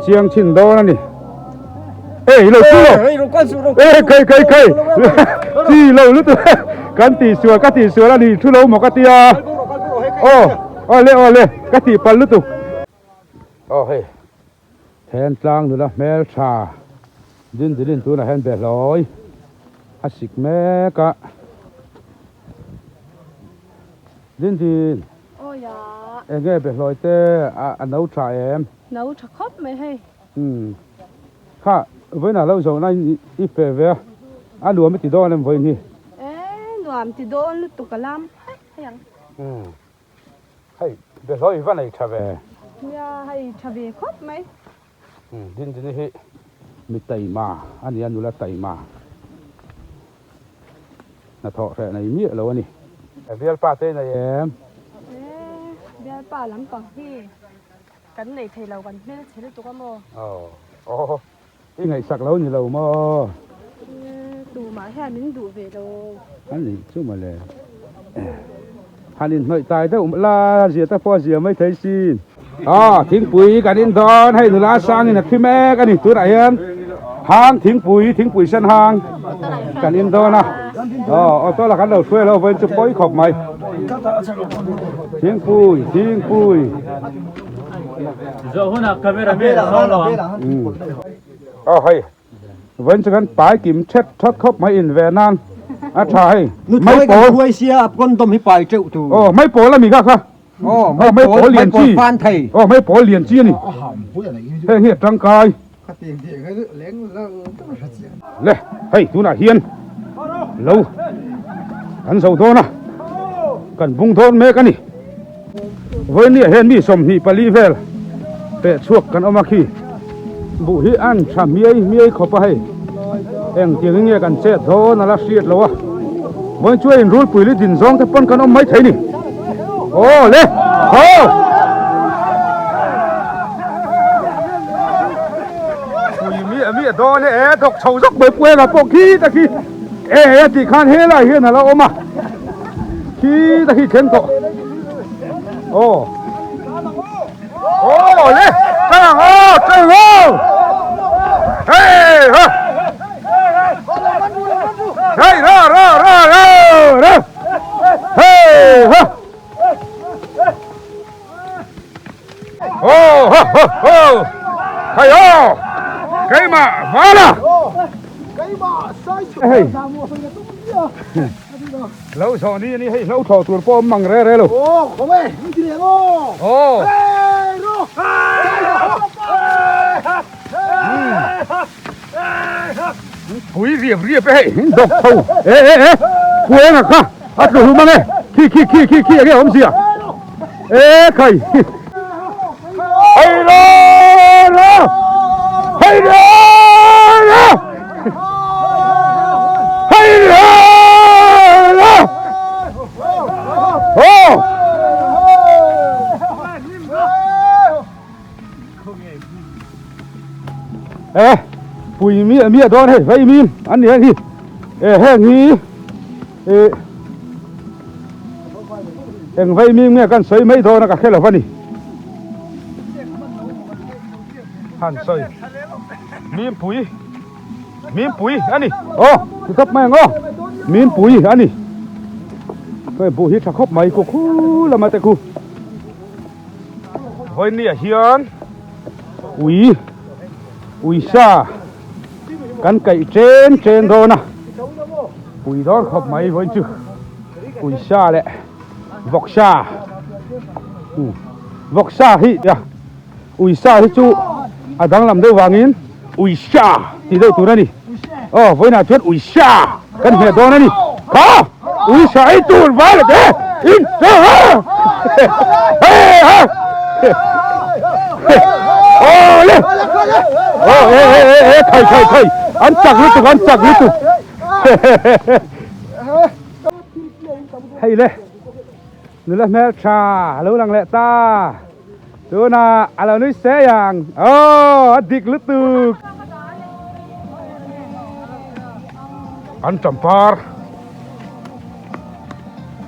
Chiang chin dawn a ni. Ei lo chu lo. Ei kai kai kai. Chi lo lutuk kan tih sual ka tih sual a ni thu lo maw ka tia. Aw awle awle ka tih palh lutuk. Aw hei then tlang nula hmel tha din dilin tunah hian behlawi a sik mek a. Din din. Enge behlawi te a no tha em? No tha khawp mai hei. Umm. Kha vawiinah lo zawhna i pe ve a, a nuam i ti dawn em vawiin hi? E, nuam ti dawn lutuk a lam phaih phaih ang. Umm. Hei, behlawi i va nei tha ve. Nia, hei tha ve khawp mai. Umm, Dindini hi mi taima a nia, nula taima. Hnathawh hreh nei miah lo a ni. Bialpa te i nei em? E, bialpa lampang hi. Kan nei thei lo, kan hmelchhe lutuk a maw? Aw, aw, i ngaihsak lo ni lo maw? Tumah hian min duh ve lo. A nih chu mawle. Han inhnawih tai deuh la, zia te pawh a zia mai thei sin. Aw, thingpui kan in dawn, hei nula sangin a thi mek a ni. Tunah hian hang thingpui, thingpui sen hang kan in dawn a. Aw, auto la kan lo hruai lo vawiin chu pawi khawp mai. Thingpui, thingpui. Zawh hunah camera man a sawn lo ang. Aw hei, vawiin chu kan pai kim thet thawt khawp mai in ve nan a tha hei. Nuthlawi kan hruai sia condom hi pai teuh tur. Aw mai pawl ami kha kha. Aw mai pawl lian chi. Aw mai pawl lian chi a ni. Heng hi a tangkai. Le hei tunah hian lo kan zo dawn a kan bung dawn mek a ni vawinia hian mi 24 vel peh chhuak kan awm a khi buh hi an tha hmiai hmiai khawp a hei engtiang in nge kan chet dawn a la hriat lo a vawiin chu a inrulpui li din zawng te pawn kan awm maithei ni aw le haw. Pui mi a mi a dawn e e thawk chho zawk mai pueng ah pawh khi ta khi e a tih khan helai hian a lo awm a khi ta khi thleng tawh aw aw le tang aw tang aw hei ha hei ra ra ra ra ra hei ha Ho ho ho ho Khai aw Keimah vala Hei Lo zawh ni ani hei hlo thlawh tur pawh awm mang re re lo Aw Pui riap riap e hei dawk tho e e e Puenga kha a tlu hlum ang e khi khi khi khi khi enge awmzia e khai Hei ro ro Hei ro ro Hei ro ro Aw E pui mi mi a dawn hei vei mim an ni heng hi e heng hi e eng vei mim nge kan sawi mai dawn a ka hre lo va ni han sawi mim pui mim pui a ni aw ti tawp mai ang aw mim pui a ni hei buh hi tha khawp mai khu khu lama te khu. Vawinia hian ui uisa kan kaih chen chen dawn a pui dawn khawp mai vawiin chu uisa leh vawksa vawksa hi a uisa hi chu a danglam deuh vangin uisa tih deuh tur a ni aw vawiinah chuan uisa kan hmeh dawn a ni kha uisa ei tur val e in aw le aw e e e e khai khai khai an chak lutuk an chak lutuk hei le nula hmel tha lo lang leh ta Tunah a lo nui sei ang. Aw, a dik lutuk. An ṭam par,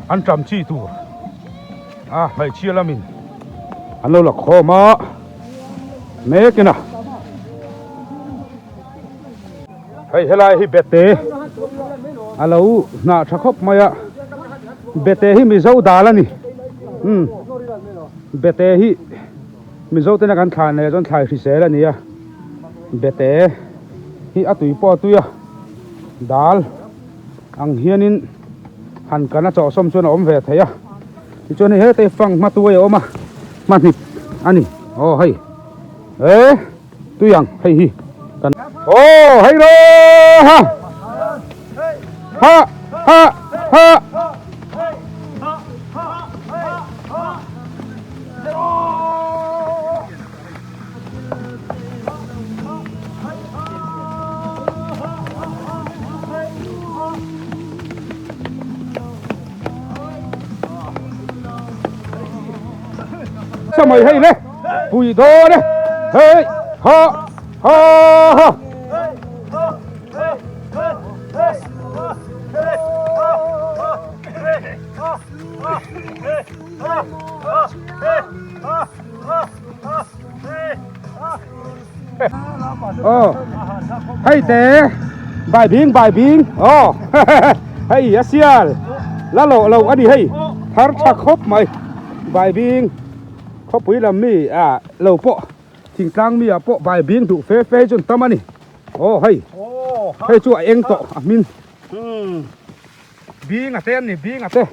an ṭam chi tur a hmeichhia lamin an lo la khawm a, mekin a. Hei helai hi bete a lo hnah tha khawp mai a, bete hi Mizo dal a ni. Umm bete hi Mizo tena kan thlan leh chuan thlai hrisel a ni a, bete hi a tui pawh a tui a, dal ang hianin han kan a chawhsawm chuan a awm ve thei a, tichuan hei hetah hi fanghma tuai a awm a, hmahnip a ni aw hei eh. Tui ang hei hi kan aw hei ro ha ha ha ha Sao mày hay đấy Pui dawn e Hei ha ha ha Ờ Hei te Bài bing bài bing Ờ Hei a sial La lo lo a ni hei Thar tha khawp mai Bài bing Khawpui lam mi ah lo pawh thingtlang mi ah pawh bai bing duh fe fe chu an tam a ni. Aw hei hei chu a eng tawh a hmin bing a te an ni bing a te.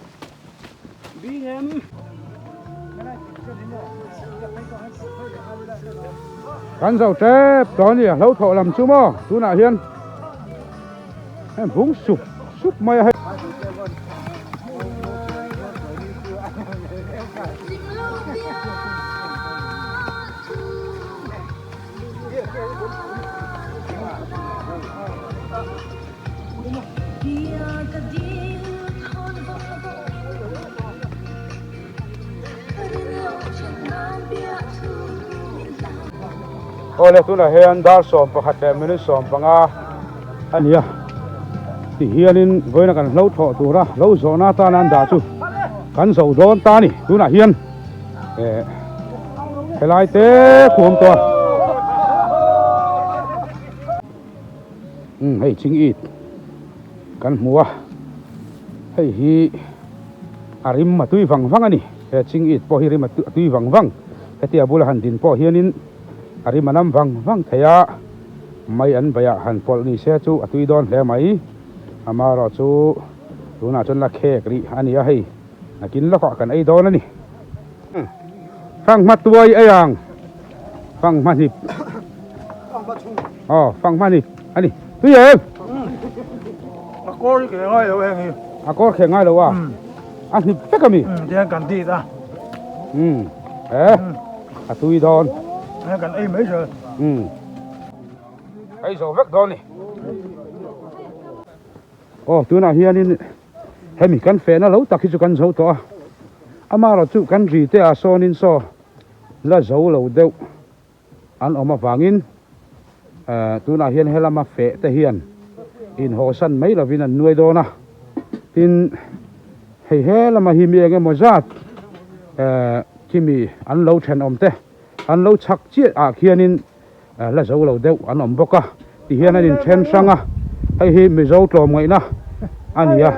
Kan zo tep tawh a ni a hlo thawh lam chu maw tunah hian heng bung sup sup mai a hei. Awle tunah hian dar 11 leh minute 15 a ni a tihianin vawiina kan hlo thawh tura hlo zawhna atana an dah chu kan zo dawn ta a ni tunah hian eh helai te khuam tawh a umm hei ching it kan hmu a hei hi a rim a tui vang vang a ni he ching it pawh hi rim a tui vang vang hetia bula han din pawh hianin a rim a nam vang vang thei a. Mai an beih ah han pawlh ni se chu a tui dawn hle mai. Amaherawh chu tunah chuan la khek rih a ni a hei nakin lawkah kan ei dawn a ni. Fanghma tuai ei ang fanghma hnip aw fanghma hnip a ni tui em? A kawr hi kheh ngai lo heng hi. A kawr kheh ngai lo a a hnip vek a mi? Tiang kan dit a. E a tui dawn. Kan ei mai zel. Ei zo vek dawn ni. Aw tunah hianin hemi kan fehna lo tak hi chu kan zo tawh a, amaherawh chu kan ri te ah sawnin saw la zo lo deuh an awm avangin eh tunah hian helama feh te hian inhawsan mai lovin an nuai dawn a, tin hei helama hi mi eng emaw zat eh khimi an lo thenawm te an lo chhak chiah ah khianin la zo lo deuh an awm bawk a tihian an inthen hrang a hei hi Mizo tlawmngaihna a ni a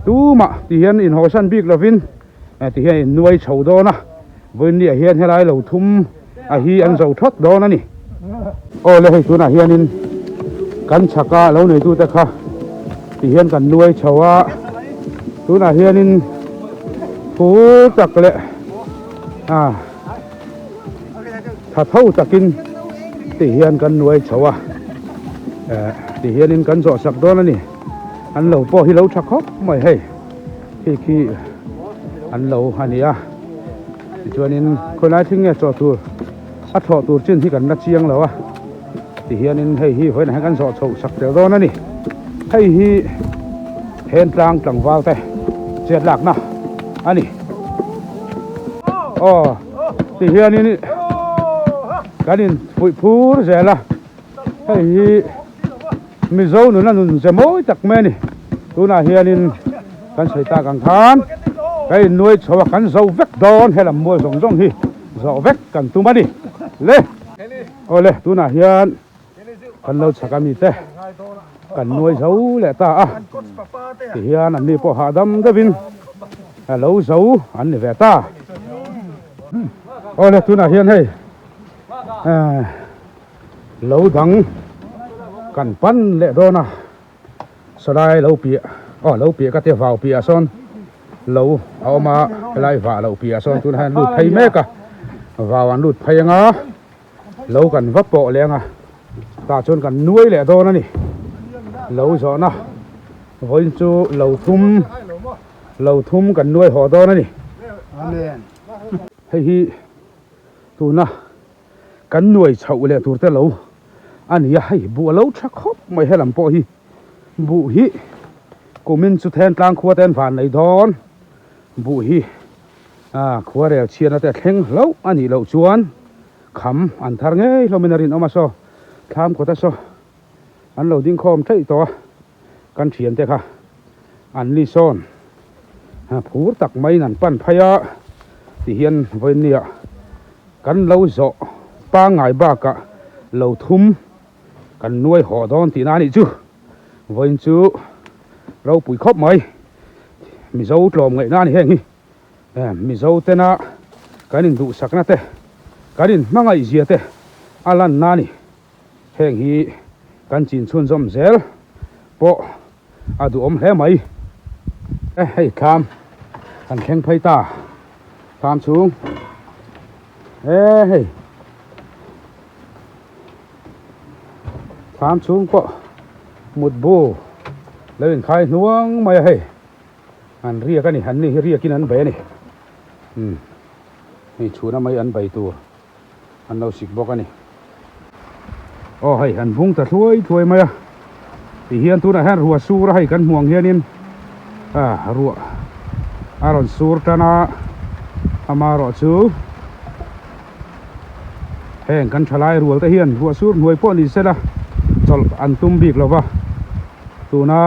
tumah tihian inhawsan bik lovin tihian innuai chho dawn a vawiinniah hian helai lo thum a hi an zo thawt dawn a ni. Aw le hei tunah hianin kan chhaka lo neitute kha tihian kan nuai chho a tunah hianin phur tak leh ah. Tha tho takin ti hian kan nuai chho a, eh ti hianin kan zawh sak dawn a ni. An lo pawh hi lo tha khawp mai hei, khi khi an lo a ni a. Tichuanin khawilai thing nge chaw tur a thlawh tur chin hi kan la chiang lo a, ti hianin hei hi vawiinah hian kan zawh chhoh sak tel dawn a ni. Hei hi Hentlang tlangval te chet lakna a ni. Aw ti hianin kan in fuih phur zel a hei hi Mizo nuna nun ze mawi tak mai a ni tunah hianin kan sawi tak ang khan kan in nuai chho a kan zo vek dawn helam mual zawng zawng hi zawh vek kan tum a ni le awle tunah hian kan lo chhak a mi te. kan nuai zo leh ta a tihian an ni pawh hahdam deuhin a lo zo an ni ve ta awle tunah hian hei lo dang kan pan leh dawn a sawlai lo piah aw lo piah ka tia vau piah ah sawn lo a awm a helai vah loh piah ah sawn tunah hian lut phei mek a vau an lut phei anga. Lo kan va pawh leh anga tah chuan kan nuai leh dawn a ni. Lo zawhna vawiin chu lo thum lo thum kan nuai haw dawn a ni. Hei hi tuna kan nuai chhoh leh tur te lo a ni a, hei buh a lo tha khawp mai helam pawh hi buh hi kumin chu then tlang khua te an van nei dawn buh hi. A khuarel chhiatna te a thleng hlauh a nih loh chuan kham an thar ngei hlawmin a rinawm a saw thlam kawta saw an lo ding khawm theih tawh a kan thiante kha an ni sawn phur tak maiin an pan phei a tihian vawinia kan lo zawh pangngai bakah lo thum kan nuai haw dawn tihna a nih chu vawiin chu ropui khawp mai. Mizo tlawm ngaihna a ni heng hi Mizo tena kan induhsakna te kan inhmangaih zia te a lanna a ni. Heng hi kan chin chhunzawm zel pawh a duhawm hle mai. Hei thlam kan thleng phei ta thlam chhung e hei thlam chhung pawh mutbu lo inkhai hnuang mai a hei an riak a ni an ni hi riakin an bei a ni umm hei chhuna mai an bei tur an lo sik bawk a ni aw hei an bung ta thluai thluai mai a tihian tunah hian ruah sur a hei kan hmuh ang hianin ah ruah a rawn sur tan a amaherawhchu. Heng kan thalai rual te hian ruah sur hnuai pawh ni sela chawlh an tum bik lo va, tuna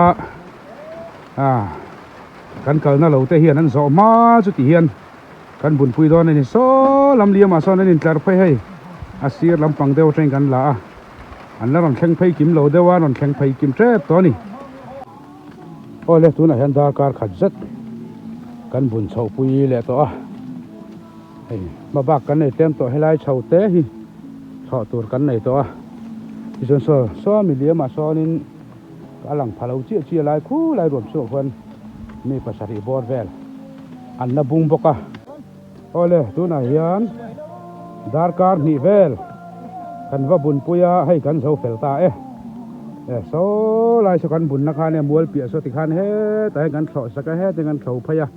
ah kan kalna lo te hian an zawh hma chu ti hian kan bunpui dawn a ni. Saw lam liamah sawn an intlar phei hei a sir lampang deuh atangin kan la a, an la rawn thleng phei kim lo deuh a, an rawn thleng phei kim tep tawh a ni. Awle tunah hian darkar khat zet kan bun chhoh pui leh tawh a. Hei hma bak kan nei tlem tawh helai chho te hi thlawh tur kan nei tawh a tichuan saw saw mi liamah sawnin a lang pha lo chiah chiah lai khu lai ruam chhuak khuan mi pasarih bawr vel an la bung bawk a. Awle tunah hian darkar hnih vel kan va bunpui a hei kan zo fel ta e e saw lai saw kan bunna khan e mual piah saw tikhan hetah hian kan thlawh sak a hetah hian kan thlo phei a.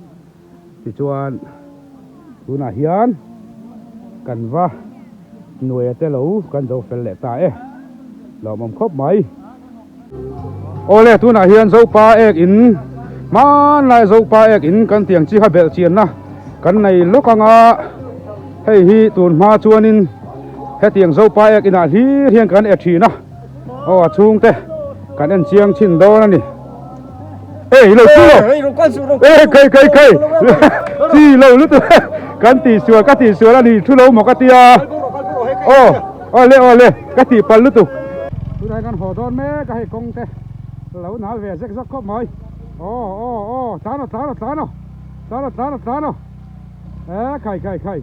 Tichuan tunah hian kan va nuaia te lo kan zo fel leh ta e, lawmawm khawp mai. Awle tunah hian Zopa ek in hmanlai Zopa ek in kan tiang chi kha belh chianna kan nei lawk anga hei hi tun hma chuanin hetiang Zopa ek inah hlir hian kan e thin a, aw a chhungte kan en chiang chhin dawn a ni. Ei lo chu lo. Ei kai kai kai. Chi lo lu tu. Kan ti sual ka ti sual ani thu lo maw ka tia. Oh, ole ole ka ti pal lutuk. Tunah kan haw dawn mek a hei kawng te lo nal ve zek zawk khawp mai. Oh oh oh tlan aw tlan aw tlan aw. Tlan aw tlan aw tlan aw. Eh khai khai khai.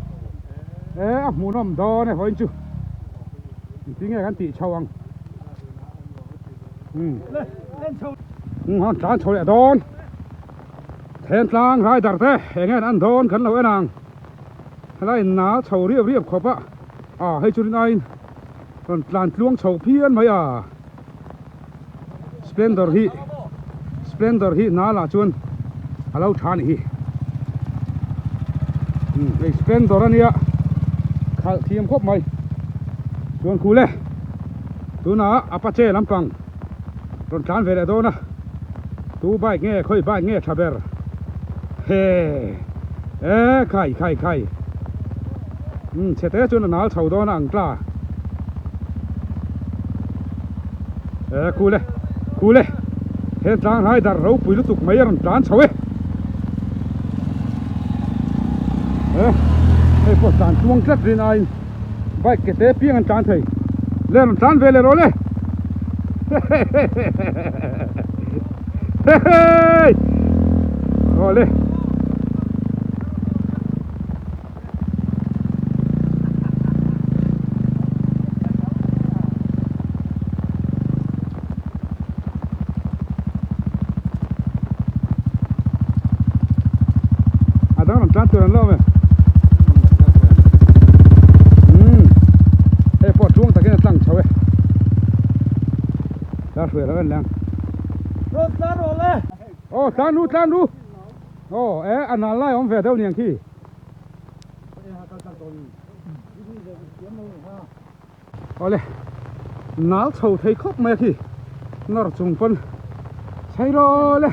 Eh a hmuhnawm dawn e hawiin chu. Engtin nge kan tih chho ang. Umm tlan chho leh dawn then tlang rider te eng nge an dawn kan lo en ang helai nal chho riap riap khawp a ah hei chu rin aiin rawn tlan tluang chho phian mai a splendor hi splendor hi nal ah chuan a lo tha a ni hi umm hei splendor ania khalh thiam khawp mai chuan khul e. Tunah Apache lampang rawn tlan ve leh dawn a, tu bike nge khawi bike nge tha ber he e khai khai khai umm chhe te chuan a nal chho dawn a ang tla e khul e khul e heng tlang hlai dar ropui lutuk mai a rawn tlan chho e e hei pawh tlan tluang tlat rin aiin. Bike ke te piang an tlan thei. Le rawn tlan ve leh rawh le. Hei! Awle. A dang lam tlan tur an lo awm e. Umm hei pawh tluang takin a tlang chho e. Tla hruai lo en leh ang. Rawn tlan rawh le. Aw tlan ru tlan ru. Aw e a nal lai awm ve deuh niang khi. Awle nal chho thei khawp mai a khi nawr chung pawn chhei rawh le.